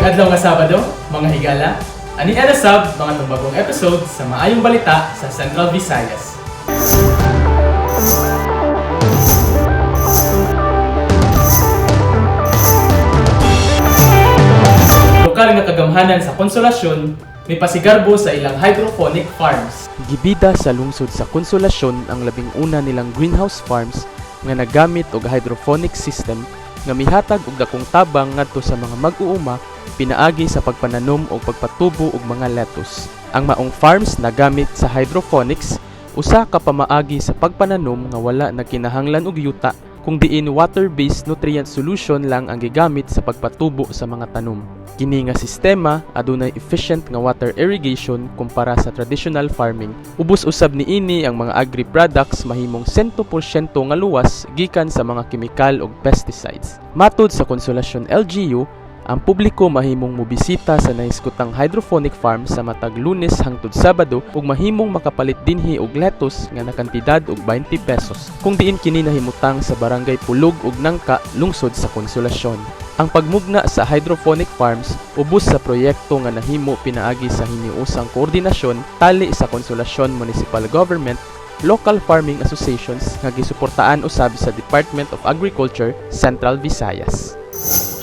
Maayong adlaw nga Sabado, mga higala. Ani na sab mga tubagong episode sa Maayong Balita sa Central Visayas. Lokal nga kagamhanan sa Konsolasyon mipasigarbo sa ilang hydroponic farms. Gibida sa lungsod sa Konsolasyon ang 11 nilang greenhouse farms nga nagamit og hydroponic system nga mihatag og dakong tabang ngadto sa mga mag-uuma pinaagi sa pagpananom og pagpatubo og mga lettuce. Ang maong farms nagamit sa hydroponics, usa ka pamaagi sa pagpananom nga wala nagkinahanglan og yuta, kung diin water-based nutrient solution lang ang gigamit sa pagpatubo sa mga tanom. Kini nga sistema adunay efficient nga water irrigation kumpara sa traditional farming. Ubos usab niini ang mga agri-products mahimong 100% nga luwas gikan sa mga kemikal ug pesticides. Matud sa Konsolasyon LGU, ang publiko mahimong mobisita sa nahiskutang hydroponic farm sa matag Lunes hangtod Sabado ug mahimong makapalit dinhi og lettuce nga nakantidad og 20 pesos, kung diin kini nahimutang sa Barangay Pulog ug Nangka, lungsod sa Konsolasyon. Ang pagmugna sa hydroponic farms ubos sa proyekto nga nahimo pinaagi sa hiniusang koordinasyon tali sa Konsolasyon Municipal Government, local farming associations nga gisuportaan usab sa Department of Agriculture, Central Visayas.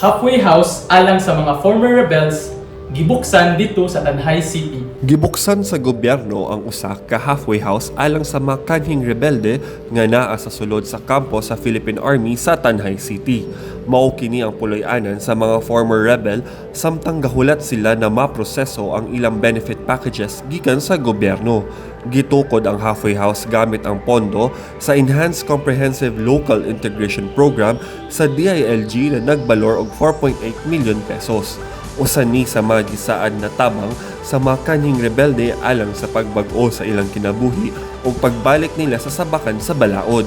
Halfway house alang sa mga former rebels gibuksan dito sa Tanjay City. Gibuksan sa gobyerno ang usa ka halfway house alang sa mga kanhing rebelde nga naa sa sulod sa kampo sa Philippine Army sa Tanjay City. Mao kini ang puloy-anan sa mga former rebel samtang gahulat sila na maproseso ang ilang benefit packages gikan sa gobyerno. Gitukod ang halfway house gamit ang pondo sa Enhanced Comprehensive Local Integration Program sa DILG na nagbalor og 4.8 million pesos. Usa ni sa mga gisaad na tabang sa mga kanhing rebelde alang sa pagbag-o sa ilang kinabuhi ug pagbalik nila sa sabakan sa balaod.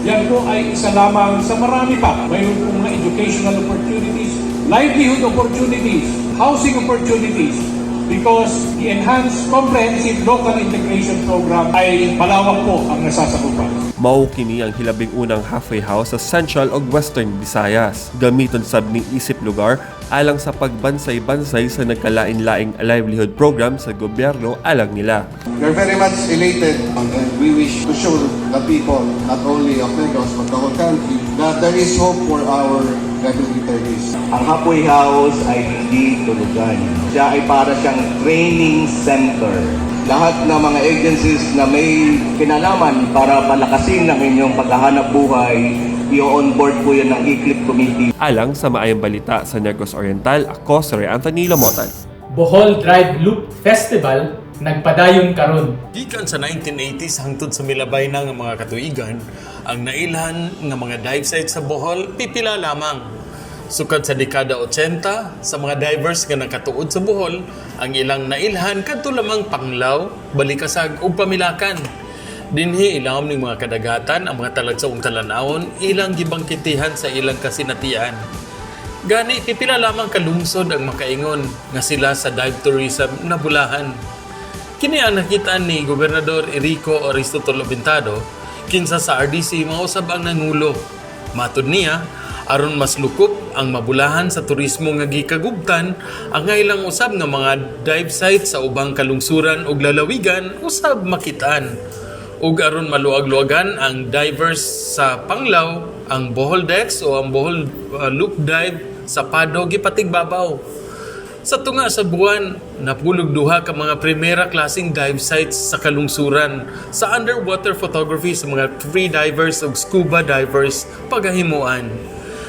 Yan po ay isa lamang sa marami pa. Mayroon pong mga educational opportunities, livelihood opportunities, housing opportunities, because the Enhanced Comprehensive Local Integration Program ay malawak po ang nasasakupan. Mao kini ang hilabing unang halfway house sa Central ug Western Visayas. Gamiton sab ni isip lugar alang sa pagbansay-bansay sa nagkalain-laing livelihood program sa gobyerno alang nila. We are very much elated and we wish to show the people, not only of Negros but the whole country, that there is hope for our rebel returnees. Ang halfway house ay hindi tulugan. Siya ay para siyang training center. Lahat ng mga agencies na may kinalaman para palakasin ang inyong paghahanap buhay, i-onboard po yan ng ECLIP Committee. Alang sa Maayong Balita sa Negros Oriental, ako si Ray Anthony Lamotan. Bohol Drive Loop Festival nagpadayon karon. Gikan sa 1980s hangtod sa milabay na nga mga katuigan, ang nailhan nga mga dive site sa Bohol pipila lamang. Sukad sa dekada 80, sa mga divers nga nakatuod sa Bohol, ang ilang nailhan kadto lamang Panglao, Balicasag ug Pamilacan. Dinhi ilawom ning mga kadagatan ang mga talagsaong talan-awon ilang gibangkitihan sa ilang kasinatian. Gani pipila lamang kalungsod ang makaingon nga sila sa dive tourism nabulahan. Kini ang nakitaan ni Gobernador Erico Aristotle Aventado, kinsa sa RDC mausab ang nangulo. Matud niya, aron mas lukop ang mabulahan sa turismo nga gikagubtan, ang ilang usab nga mga dive site sa ubang kalungsuran ug lalawigan usab makitaan. Ug aron maluag-luagan ang divers sa Panglao, ang Bohol Decks o ang Bohol Loop Dive sa Pado gipatigbabaw. Sa tunga sa buwan, napulog duha ka mga primera klaseng dive sites sa kalungsuran sa underwater photography sa mga free divers ug scuba divers pagahimuan.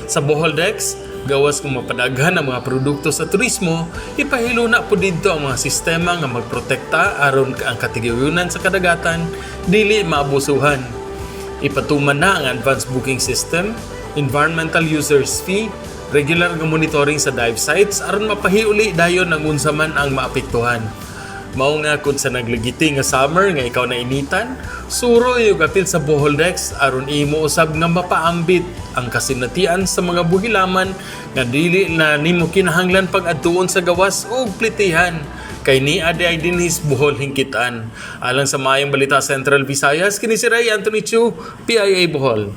Sa Bohol Decks, gawas kung mapadaghan ang mga produkto sa turismo, ipahiluna po didto ang mga sistema nga magprotekta aron ang katigayunan sa kadagatan dili maabusuhan. Ipatuman na ang advanced booking system, environmental users fee, regular nga monitoring sa dive sites aron mapahiuli dayon ang unsa man ang maapektuhan. Mao nga kung sa naglagiti nga summer nga ikaw na initan, suroy ug apil sa Bohol Decks aron imo usab nga mapaambit ang kasinatian sa mga buhilaman nga dili na nimo kinahanglan pag-adtuon sa gawas ug plitihan kay ni adi ay dinhis Bohol hingkitan. Alang sa Maayong Balita Central Visayas, kini si Ray Anthony Chu, PIA Bohol.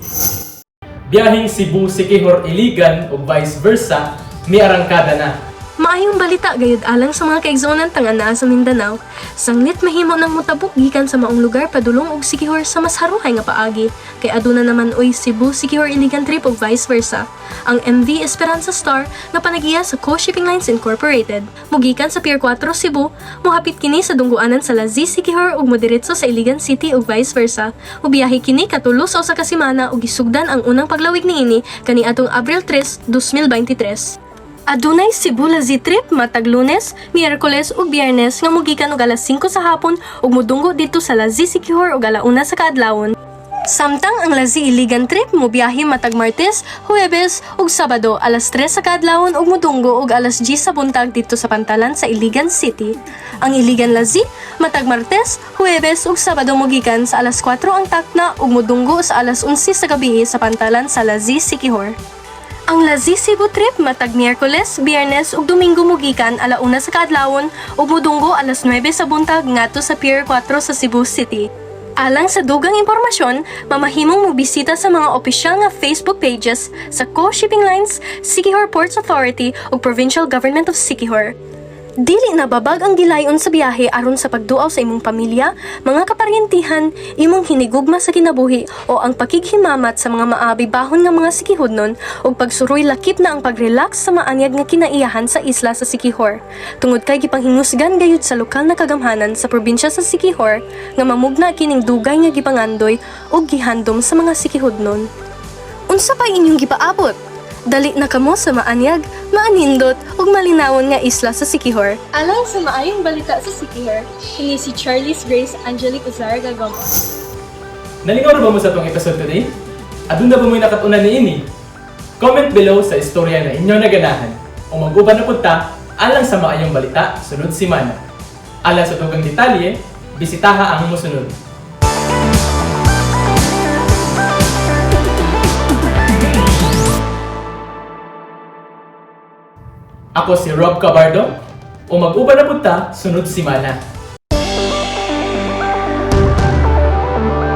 Biyaheng Cebu Siquijor Iligan ug vice versa miarangkada na. Maayong balita gayud alang sa mga kaigsuonan tang anaa sa Mindanao. Sanglit mahimo nang motabok gikan sa maong lugar padulong og Siquijor sa mas haruhay nga paagi kay aduna naman oy Cebu Siquijor Iligan trip ug vice versa. Ang MV Esperanza Star nga panagiya sa Co Shipping Lines Incorporated. Mugikan sa Pier 4 Cebu, mohapit kini sa dungguanan sa Lazi Siquijor ug modiretso sa Iligan City ug vice versa. Mubiyahe kini katulo sa usa ka semana ug gisugdan ang unang paglawig niini kaniadtong Abril 3, 2023. Adunay Cebu Lazi trip matag Lunes, Miyerkules ug Biyernes nga mogikan og alas 5 sa hapon ug modunggo didto sa Lazi Siquijor og alauna sa kaadlawon. Samtang ang Lazi Iligan trip mobiyahe matag Martes, Huwebes ug Sabado alas 3 sa kaadlawon ug modunggo og alas 10 sa buntag didto sa pantalan sa Iligan City. Ang Iligan Lazi matag Martes, Huwebes ug Sabado mogikan sa alas 4 ang takna ug modunggo sa alas 11 sa gabi sa pantalan sa Lazi Siquijor. Ang Lazi Cebu trip matag Miyerkules, Biyernes ug Domingo mogikan alauna sa kaadlawon ug modunggo alas 9 sa buntag ngadto sa Pier 4 sa Cebu City. Alang sa dugang impormasyon, mamahimong mobisita sa mga opisyal nga Facebook pages sa Co Shipping Lines, Siquijor Ports Authority ug Provincial Government of Siquijor. Dili na babag ang gilayon sa biyahe aron sa pagduaw sa imong pamilya, mga kaparyentihan, imong hinigugma sa kinabuhi o ang pakighimamat sa mga maabibahon nga mga Siquijodnon ug pagsuroy lakip na ang pagrelax sa maanyag nga kinaiyahan sa isla sa Siquijor. Tungod kay gipanghingusgan gayud sa lokal na kagamhanan sa probinsya sa Siquijor nga mamugna kining dugay nga gipangandoy ug gihandom sa mga Siquijodnon. Unsa pay inyong gipaabot? Dali na kamo sa maanyag, maanindot ug malinawon nga isla sa Siquijor. Alang sa maayong balita sa Siquijor, kini si Charles Grace Angelic Uzarga Gomez. Nalingaw na ba mo sa atong episode today? Aduna ba mo'y nakatunan niini? Comment below sa istorya na inyo naganahan o mag-uban na punta alang sa maayong balita sunod simana. Alang sa dugang detalye, bisitaha ang musunod. Ako si Rob Cabardo o mag-uban na punta sunod simana.